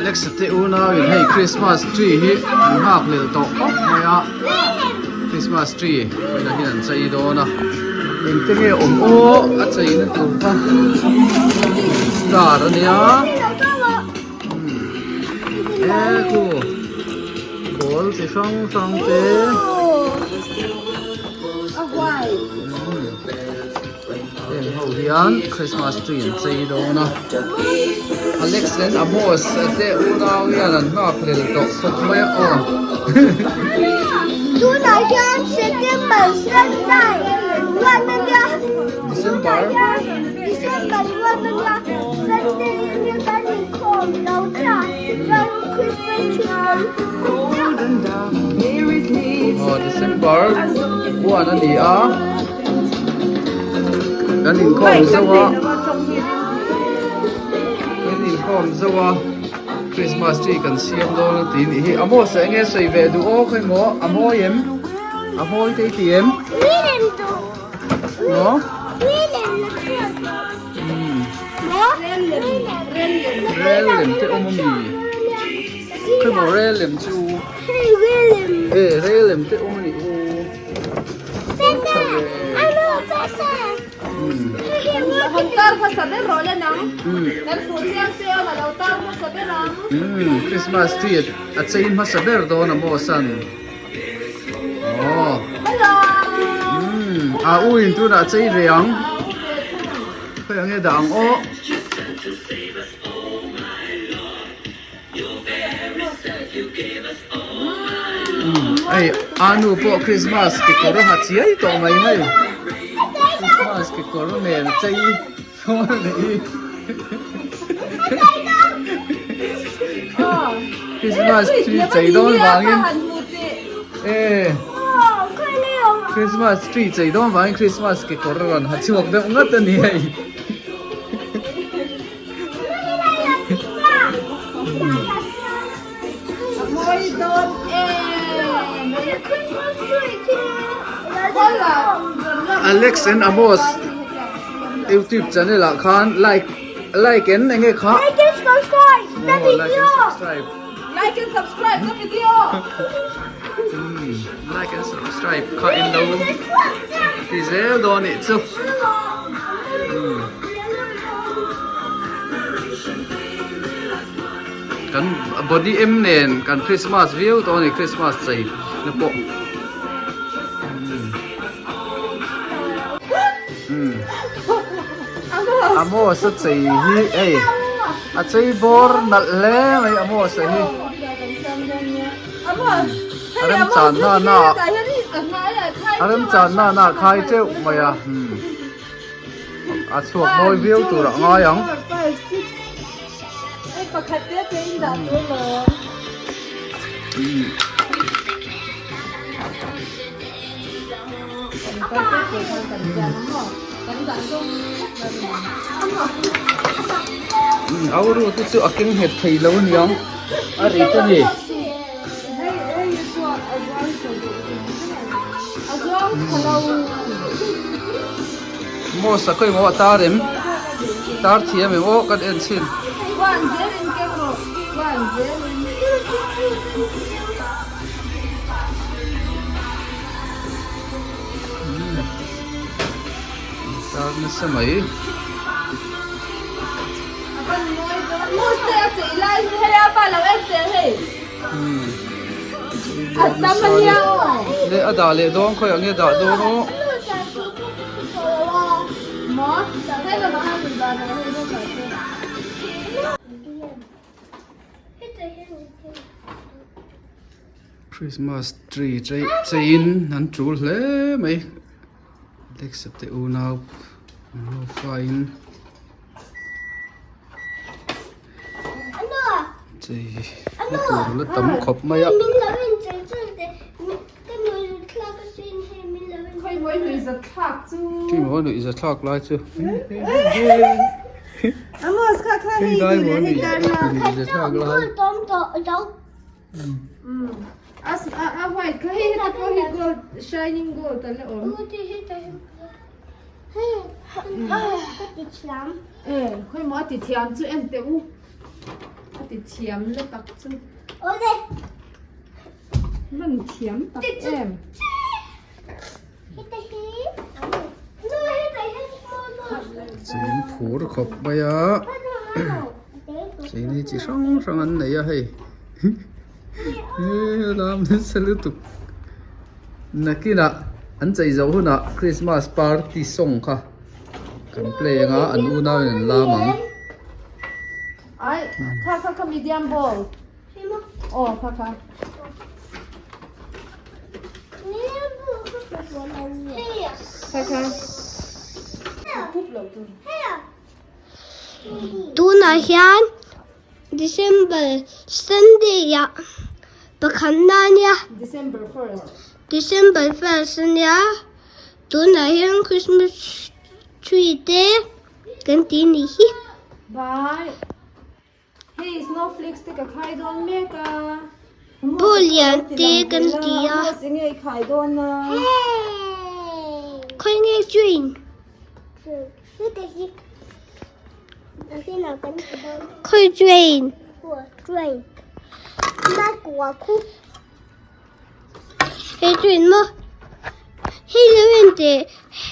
Alexa te unau in hei Christmas tree hi an nghak lel tawh khawp mai a Christmas tree tunah hian an chei dawn a engte nge awm aw a chei na tur kha star a nia e khu ball chi hrang hrang te. Heng ho hian Christmas tree an chei dawn a Alex and Amos a te unau hian an nghak hlel tawh khawp mai a aw. Tunah hian September Sunday ruat a nia December December ruat a nia Sunday nia kan inkhawm lo chiah chuan Christmas tree kan Aw December 1 a ni a. Kan inkhawm zo a kan inkhawm zo a Christmas tree kan siam dawn a tih nih hi a maw sawi enge sawi ve duh aw khawi maw a mawi em a mawi te i ti em maw rel lem te awm a mi khawi maw rel lem chu e rel lem te awm a ni aw. Christmas tree a chei hmasa ber dawn a maw san aw a u in tunah a chei ve ang khawi ang nge dah ang aw. Hei a nu pawh Christmas kekawr a ha chiai tawh mai hei Christmas kekawr nen a chei sawn a nih hi Christmas tree chei dawn vangin e Christmas tree chei dawn vangin Christmas kekawr a rawn ha chhuak deuh ngat a ni hei. Alex and Amos YouTube channel ah khan like like and enge kha Like and subscribe the oh, like video. and subscribe Like and subscribe the video. Like and subscribe kha in lo ti zel dawn nih chu. Kan body em nen kan Christmas viau tawh a ni Christmas chei na pawh. Amos a chei hi hei a chei bawr nalh hle mai Amos a hi. A remchan na na a remchan na na khai teuh mai a a chhuak mawi viau tur a ngai ang. Auru te chu a keng nghet thei lo aniang a ri ta ni. Maw sakawih maw a tar em? Tar thiam em aw kan en chhin. Tar nasa mai. Le a dah leh dawn khawiah nge dah dawn aw. Christmas tree chei cheiin an tul hle mai Alexa te unau nufa in chei na tur la tam khawp mai a. Khawi mawi nuih za thlak lai chu. Hei dai mawi nuih za thlak lai. A white kha hei heta pawh hi gold shining gold a la awm. E khawi maw a ti thiam chu en teh u. A ti. ti thiam la tak chu. Man thiam tak em. Cheng phur khawp mai a cheng hi chi hrang hrang an nei a hei lam nasa lutuk nakinah an chei zo hunah Christmas party song kha kan play anga an unau in an lam ang. Ai kha kha kha medium ball. Aw kha kha. Kha kha. Pup lo tur. Tunah hian December Sunday ah pakhatna ania. December first. December first ania. Tunah hian Christmas tree te kan ti nih hi. Bye. Hei snowflakes te ka khai dawn mek a. Ball lian te kan ti a. Amos enge i khai dawn a. Khawi nge train? Khawi train? Hei train maw? Hei lo en teh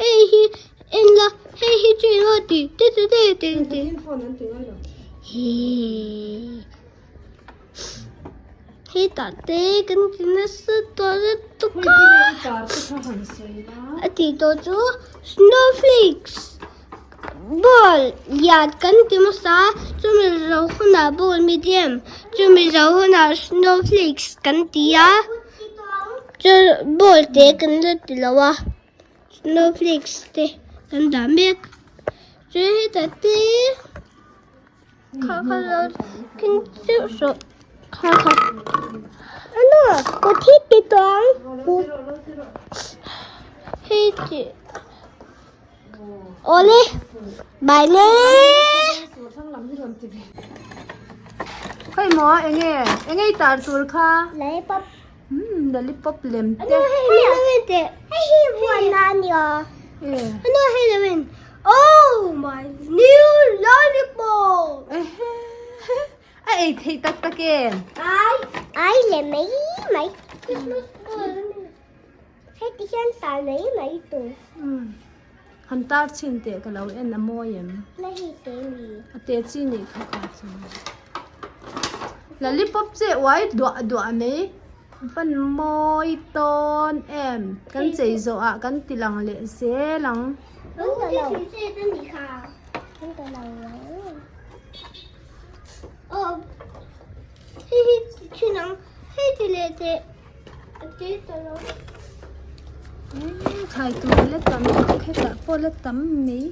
hei hi en la hei hi train maw tih te te te te te. Hetah te kan ti nasa tawh lutuk a. A tih tawh chu snowflakes ball lian kan ti hmasa a chumi zo hunah ball medium chumi zo hunah snowflakes kan ti a chu ball te kan la ti lo a snowflakes te kan dah mek chuan hetah te. Kha kha lo keng deuh rawh kha kha ano ka thi ti tawng hei ti awle bye le. Khawi maw enge enge i tar tur kha lollipop umm lollipop lem te ano hei lo en teh hei hi vuan na ania ano hei lo en Oh my new lollipop! A ei theih tak tak em? Ai ai le mai mai Christmas ball hei ti hian tar mai mai tur. Han tar chhin teh ka lo en a mawi em? Na hi te mi. A te chi nih kha kha chu. Lollipop che uai duah duah mai. Van mawi tawn em? Kan chei zawh ah kan ti lang leh zel ang. Khai tur la tam hetah pawh la tam mai.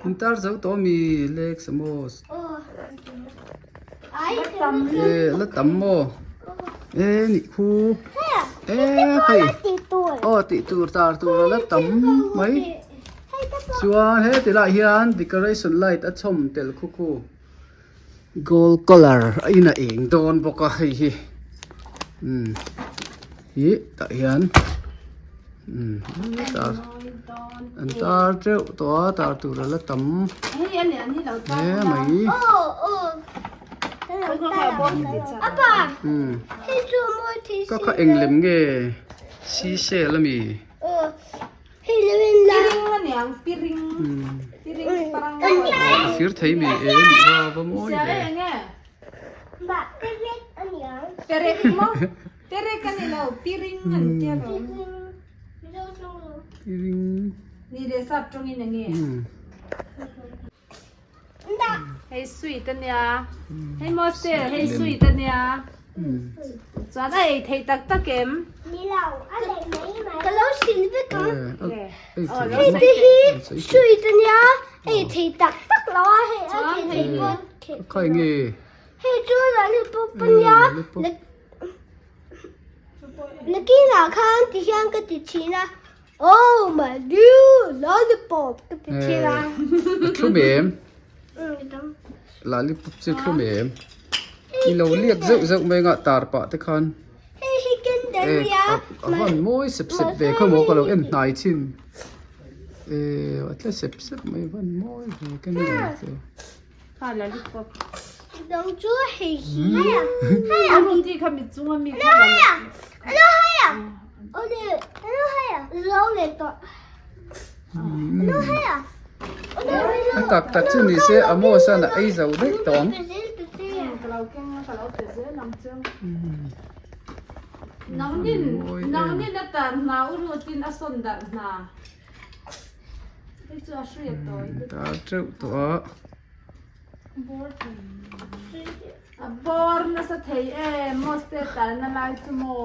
In tar zo tawh ami lek samos e la tam maw e nih khu e hei aw tih tur tar tur a la tam mai chuan he ti lai hian decoration light a chhawm tel khu khu gold colour a in a eng dawn bawk a hei hi umm ih tah hian umm tar an tar teuh tawh a tar tur a la tam hle mai umm ka kha eng lem nge seashell ami. aniang piring piring parang Thir thei mi e nih kha va mawi ve. Perek maw perek ani lo piring an tia lo. Piring. Ni leh sap tawngin enge. Hei sweet ania hei maw hei sweet ania chuan a ei theih tak tak em? Ka lo sil vek ang. Hei te hi sweet ania ei theih tak tak lo a hei a ei theih pawh theih. Khai nge? Hei chu lollipop ania nakinah khan ti hian ka ti thin a. Oh my new lollipop ka ti thin a. A thlum em? Lollipop chu thlum em? I lo liak zeuh zeuh mai nga tar pah te khan. Hei hi kinder nia. A van mawi sep sep ve kha maw ka lo en hnai chin. E a tle sep sep mai van mawi ve kinder chu. Kha lollipop. Dang chu hei hi. A ruti kha mit chunga mi kha lollipop. Alo hei a. Ole alo hei a. Lo le to. Alo hei a. A tak tak chu ni se a maw san a ei zo daih tawh ang. Ka lo keng a ka lo pe zel ang chu. Nangnin nangnin a tar hna u rutin a sawn darh hna. Hei chu a hriat tawi lutuk. Tar teuh tawh a. A bawr nasa thei em maw step talna lai chu maw.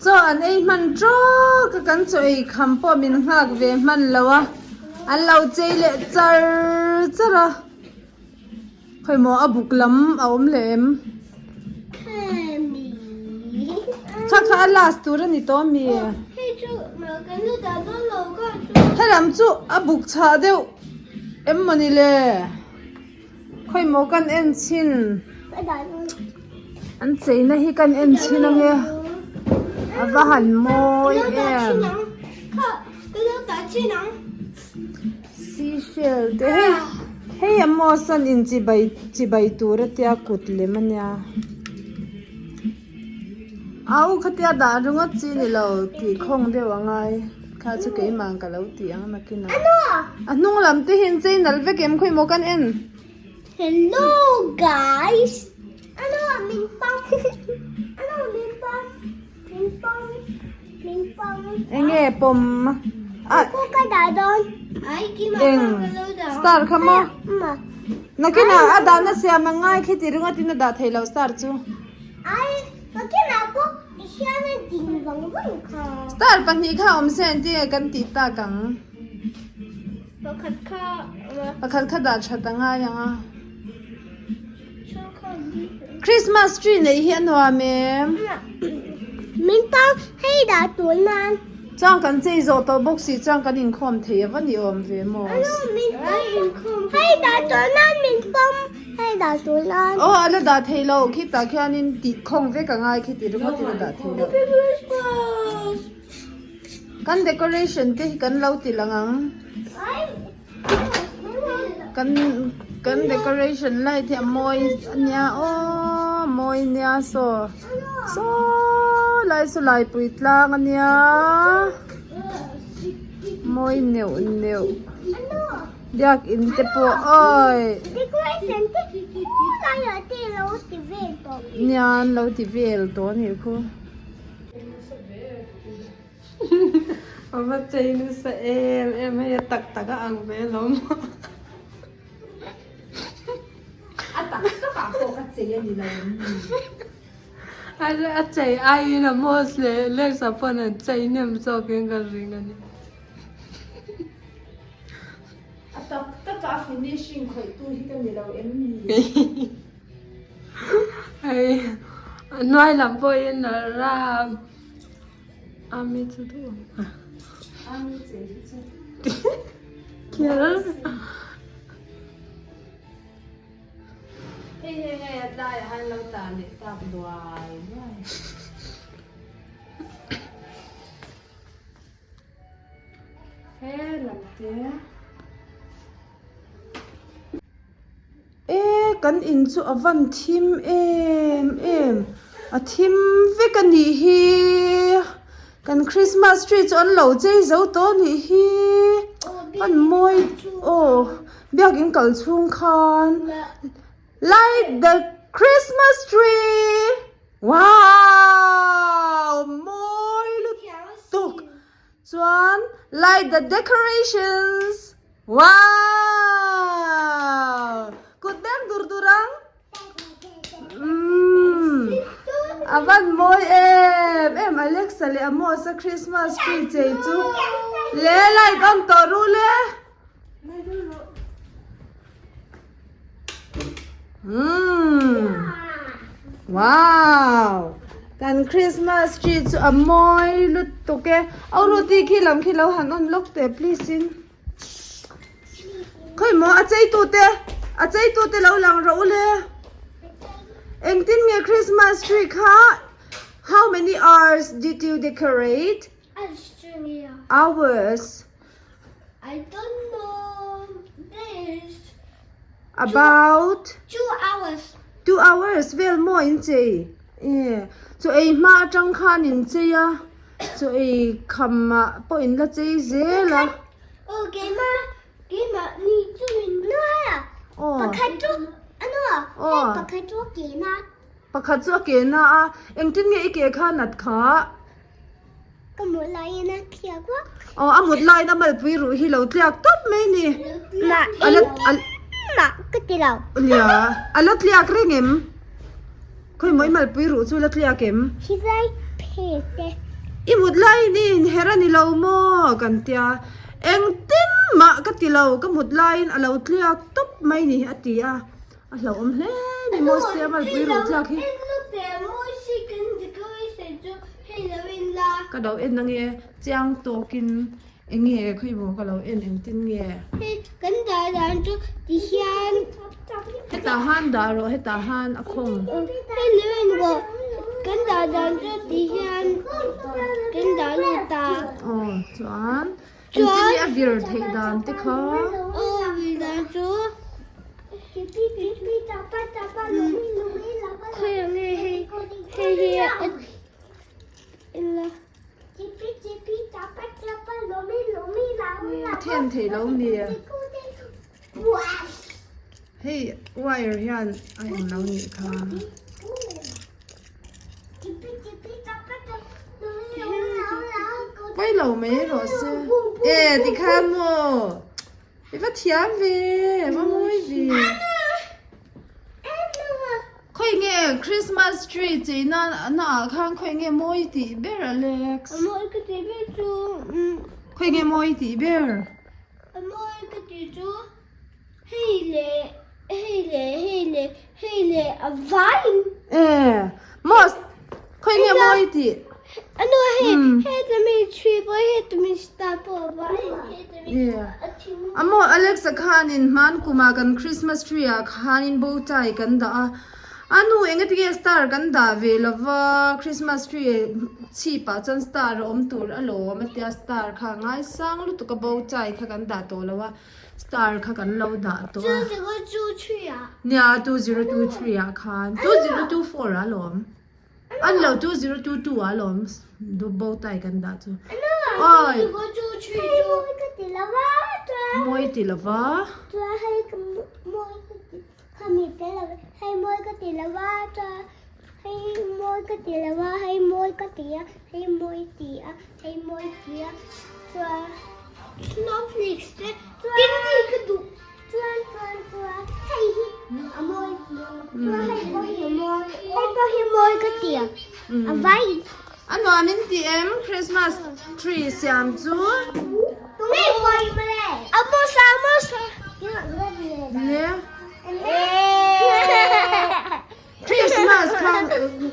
Chaw an ei hman tawk a kan chaw ei kham pawh min nghak ve hman lo a an lo chei leh char char a. Khawimaw a buk lam a awm leh em? Kha kha a last tur a ni tawh ami? Helam chu a buk chhah deuh em mawni le? Khawimaw kan en chhin? An cheina hi kan en chhin ange a va han mawi em? Seashell te hei hei a maw sawn in chibai chibai tur a tia kut lem a nia au khatia dah ringawt chi ni lo tih khawng deuh a ngai kha chu keimah ka lo tih ang nakin ah a hnung lam te hi an chei nalh vek em khawi maw kan en. Hello guys ano min pang ano min pang min pang min pang Enge pawm a Ku ka dah dawn ai ki ma eng ka lo dah star kha maw ma nakinah a dahna siam a ngai khi ti ringawt in a dah thei lo star chu ai nakinah pawh hian a ding vang vang kha star pahnih kha awm se an tia kan tih tak ang. Pakhat kha Pakhat kha dah that a ngai ang a. Christmas tree neih hi a nuam em? Min pang hei dah tur nan. Chuan kan chei zawh tawh bawk si chuan kan inkhawm thei a va ni awm ve maw? Min pang hei dah tur nan min pang hei dah tur nan. Aw a la dah thei lo khitah khianin tih khawng vek a ngai khi tih ringawt in a dah thei lo. Happy Christmas! Kan decoration te hi kan lo ti lang ang. Kan kan decoration light hi a mawi a nia aw mawi nia saw saw lai saw laipui tlang a nia mawi neuh neuh biakin te pawh awi nia an lo ti vel tawh a nih khu. A va chei nasa em em hei a tak tak a ang ve alawm A tak tak ah pawh ka chei a ni lo em ni? A chei aiin a maws leh Lexa pawn an chei hnem zawkin ka ring a ni. A tak tak ah finishing khawih tu hi ka ni lo em ni? Hei a hnuai lam pawhin a ram a mi chu duh awm a mi chei hi chu kher hei hei hei a tlaiah hian lo tah leh tak duai duai. He lam te. E kan in chu a van thim em em. A thim vek a nih hi kan Christmas tree chu an lo chei zo tawh a nih hi an mawi aw biakin kal chhung khan light the Christmas tree wow mawi lutuk chuan light the decorations wow kut beng dur dur ang. Umm a van mawi em em Alexa leh Amos a Christmas tree chei chu le light on tawh ru le umm wow kan Christmas tree chu a mawi lutuk e aw Ruti khi lam khi lo han on lawk teh please in. Khawi maw a chei tute a chei tute lo lang rawh u le engtin nge Christmas tree kha how many hours did you decorate hours I don't know this about 2 hours 2 hours vel maw in chei e chu ei hma atang khan in chei a. Chaw ei kham ah pawh in la chei zel a. Aw keima keima ni chu in nuai a. Aw. Pakhat chu ano a. Aw. Pakhat chu a ke na. Pakhat chu a ke na a. Engtin nge i ke kha nat kha? Ka mut laiin a tliak vak. Aw a mut laiin a malpui ruh hi lo tliak tawp mai ni. Ma engtin mah ka ti lo. Nia a la tliak reng em? Khawi maw i malpui ruh chu la tliak em? Hi zai phet e. I mut laiin i inher a ni lo maw? Kan tia. Engtin mah ka ti lo, ka mut laiin a lo tliak tawp mai ni a ti a. A hlauhawm hle ni maw sia malpui ruh tliak hi. Ka lo en ange chiang tawkin Enge khawi maw ka lo en engtin nge? Hei kan dah dan chu ti hian Hetah han dah rawh hetah han a khawng. Hei lo en rawh kan dah dan chu ti hian kan dah lut a. Aw chuan engtin nge a vir theih dan te kha? Aw a vir dan chu khawi ang nge hei hei hi a ila. A then theih lo nia. Hei wire hian a eng lo nih kha. Pawi lo mai rawh se. E tikhan maw. I va thiam ve, va mawi ve. Khawi nge Christmas tree chei na na ah khan khawi nge mawi tih ber Alex? A mawi ka tih ber chu Khawi nge mawi tih ber? A mawi ka tih chu hei leh hei leh hei leh hei leh a vaiin. E most khawi nge mawi tih? Ano hei heta mi tree pawh heta mi star pawh a vaiin heta mi a thing. Amaw Alexa khanin hman kumah kan Christmas tree ah khanin bow tie kan dah a, a nu engatinge star kan dah ve lova Christmas tree chhip ah chuan star a awm tur alawm a tia star kha a ngaisang lutuk a bow tie kha kan dah tawh lo a star kha kan lo dah tawh a. 2023 ah. Nia 2023 ah khan 2024 ah alawm. An lo 2022 ah lawm bow tie kan dah chu. Oi. Mawi ti lova. Snowflakes te tin ka duh. Chuan chuan chuan hei hi a mawi chuan hei pawh hi a mawi hei pawh hi mawi ka ti a a vai A nuam in ti em Christmas tree siam chu. Tunge mawi mawle a mawsa a mawsa Ne Christmas kha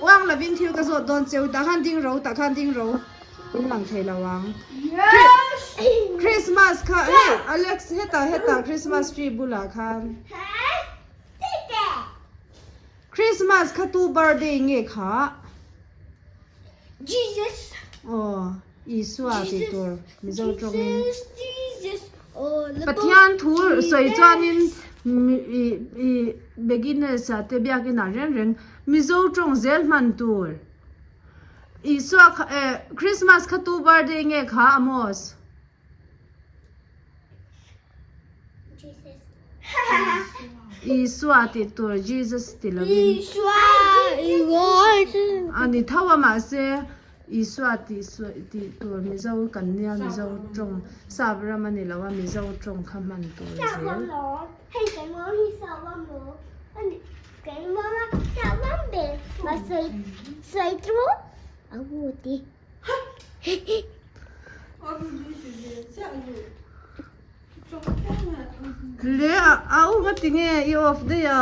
uang lovin thil ka zawt dawn cheu tah khan ding ro tah khan ding ro. In lang thei lo ang. Christmas kha hei Alex hetah hetah Christmas tree bulah khan. Christmas kha tu birthday nge kha? Jesus. Aw Isua tih tur Mizo tawngin. Jesus Jesus. Pathian thu sawi chuanin. Ih ih beginners ah te biakin ah reng reng Mizo tawng zel hman tur. Isua kha eh Christmas kha tu birthday nge kha Amos? Isua tih tur Jesus ti lovin. A ni tho a mahse Isua tih tih tur Mizo kan nia Mizo tawng sap ram a ni lo a Mizo tawng kha hman tur zel. Le a au nga ti nge i off daih a.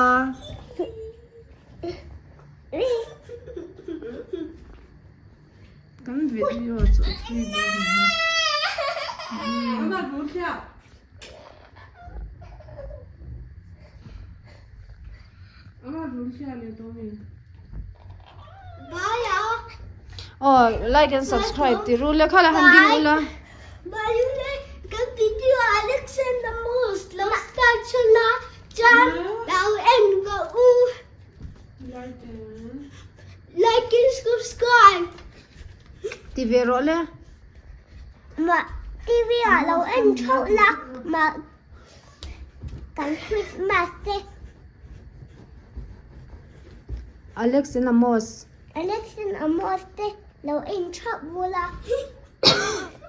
Kan video chu a thui dawn a ni. Aw like and subscribe ti ru le khala han ding ula. Kan video Alexander Moose lo start chuna chuan lo en ka u. Like and subscribe. Ti ve rawh le. Ma TV ah lo en theuh la ma kan Christmas te. Alex and Amos. Alex and Amos te lo en theuh bula.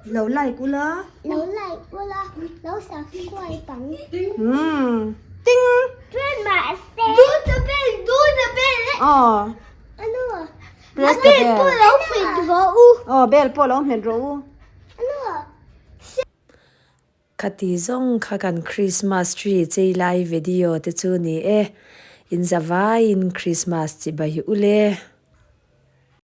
Lo like ula. Lo like ula. Lo subscribe ang. Hmm. Ting. Christmas te. Do the bell, do the bell. Aw. Ano? Press the bell. Bell pawh lo hmet rawh u. Aw bell pawh lo hmet rawh u. Ano? Khati zawng kha kan Christmas tree chei lai video te chu ni e. In zavaiin Christmas chibai ule.